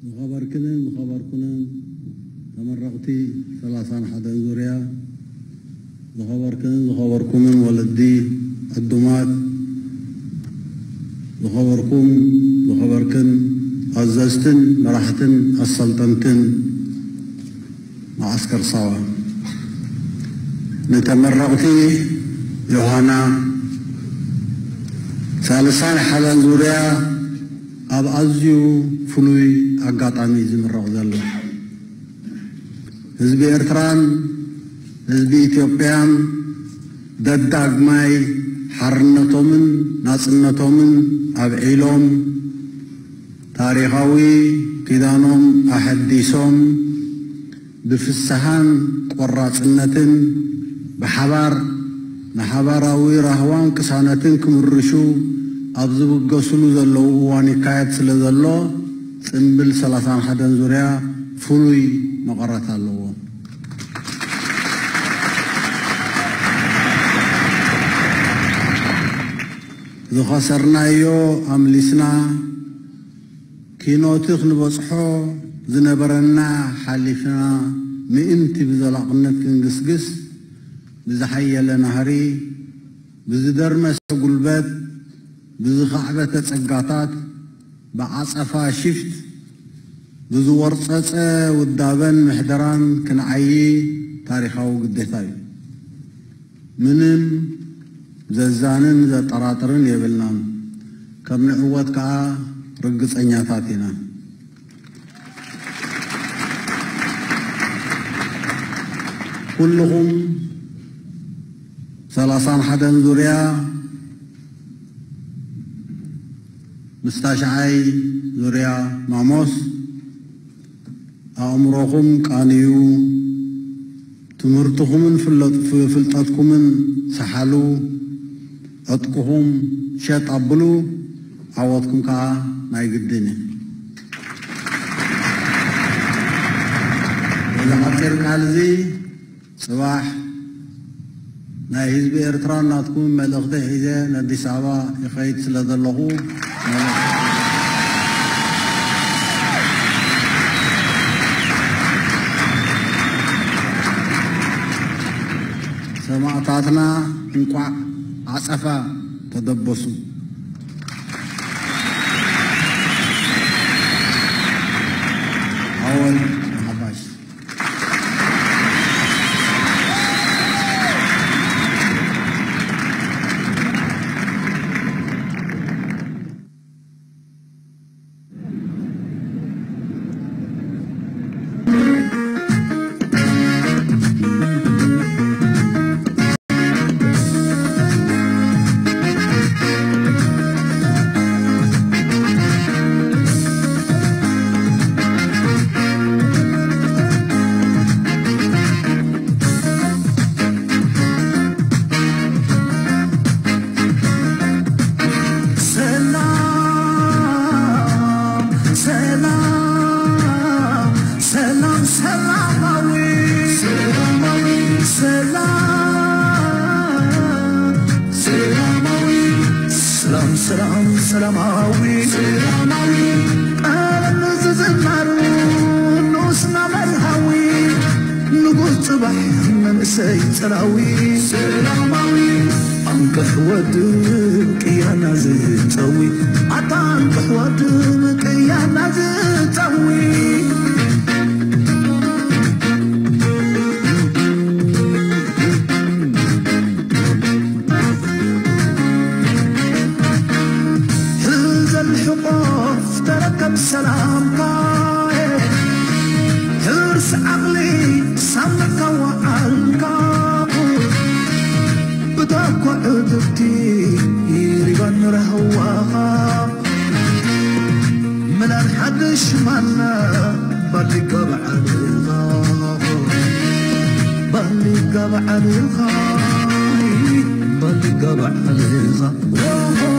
ዝኸበርክንን ዝኸበርኩንን ተመረቕቲ ሰላሳን ሓደን ዙርያ፣ ዝኸበርክንን ዝኸበርኩምን ወለዲ፣ ዕዱማት፣ ዝኸበርኩም ዝኸበርክን ኣዘዝትን መራሕትን ኣሰልጠንትን መዓስከር ሳዋ፣ ንተመረቕቲ ዮሃና ሳልሳን ሓደን ዙርያ ኣብ ኣዝዩ ፍሉይ ኣጋጣሚ እዩ ዝምረቕ ዘሎ። ህዝቢ ኤርትራን ህዝቢ ኢትዮጵያን ደዳግማይ ሓርነቶምን ናጽነቶምን ኣብዒሎም፣ ታሪኻዊ ኪዳኖም ኣሐዲሶም፣ ብፍስሃን ቆራጽነትን ብሓባር ንሓባራዊ ራህዋን ቅሳነትን ክምርሹ ኣብ ዝብገስሉ ዘለዉ እዋን ይካየድ ስለ ዘሎ፣ ጽምብል ሰላሳን ሓደን ዙርያ ፍሉይ መቐረት ኣለዎ። ዝኸሰርናዮ ኣምሊስና፣ ኪኖቲ ክንበጽሖ ዝነበረና ሓሊፍና፣ ምእንቲ ብዘላቕነት ክንግስግስ፣ ብዝሓየለ ናህሪ፣ ብዝደርመሰ ጉልበት፣ ብዝኻዕበተ ጸጋታት፣ ብዓጸፋ ሽፍት፣ ብዝወርጸጸ ውዳበን ምሕደራን ክንዓዪ ታሪኻዊ ግዴታ እዩ። ምንም ዘዛንን ዘጠራጥርን የብልናን። ከም ንዕወት ከኣ ርግጸኛታት ኢና። ኩልኹም ሰላሳን ሓደን ዙርያ ምስ ታሽዓይ ዙርያ ማሞስ ኣእምሮኹም ቃንዩ፣ ትምህርትኹምን ፍለጥ-፣ ፍ-፣ ፍልጠትኩምን ሰሓሉ፣ ዕጥቅኹም ሸጥ ኣብሉ፣ ዓወትኩም ከኣ ናይ ግድን እዩ። በዚ ሓጺር ቃል እዚ ጽባሕ ናይ ህዝቢ ኤርትራን ናትኩምን መልእኽቲ ሒዘ ንኣዲስ ኣበባ ይኸይድ ስለ ዘለኹ፣ መልእኽቲ ሰማእታትና እንቋዕ ዓጸፋ ተደበሱ። ኣወል ሓባሽ። ሰላም፣ ሰላም፣ ሰላም፣ ሰላማዊ፣ ሰላማዊ፣ ሰላም፣ ሰላማዊ፣ ሰላም፣ ሰላም፣ ሰላማዊ፣ ሰላማዊ፣ ቃል ዝዝመሩ ንኡስና መርሃዊ፣ ንጉስ ጽባሕ መንእሰይ ጽራዊ፣ ሰላማዊ፣ ኣንቅሕ ወድብ ቅያና ዝጸዊ፣ ኣታ ኣንቅሕ ወድብ ቅያና ዝጸዊ። ህዘል ሕቆፍ ተረከብ ሰላምካ፣ ህርስ ዓቕሊ ሳምካ ወዓልካ፣ ብታኳ ዕድብቲ ሪባን ረህዋኻ፣ ምላን ሓድሽ ማና ባሊጋ በዓልኻ፣ ባሊጋ በዓልኻ፣ ባሊጋ በዓልኻ።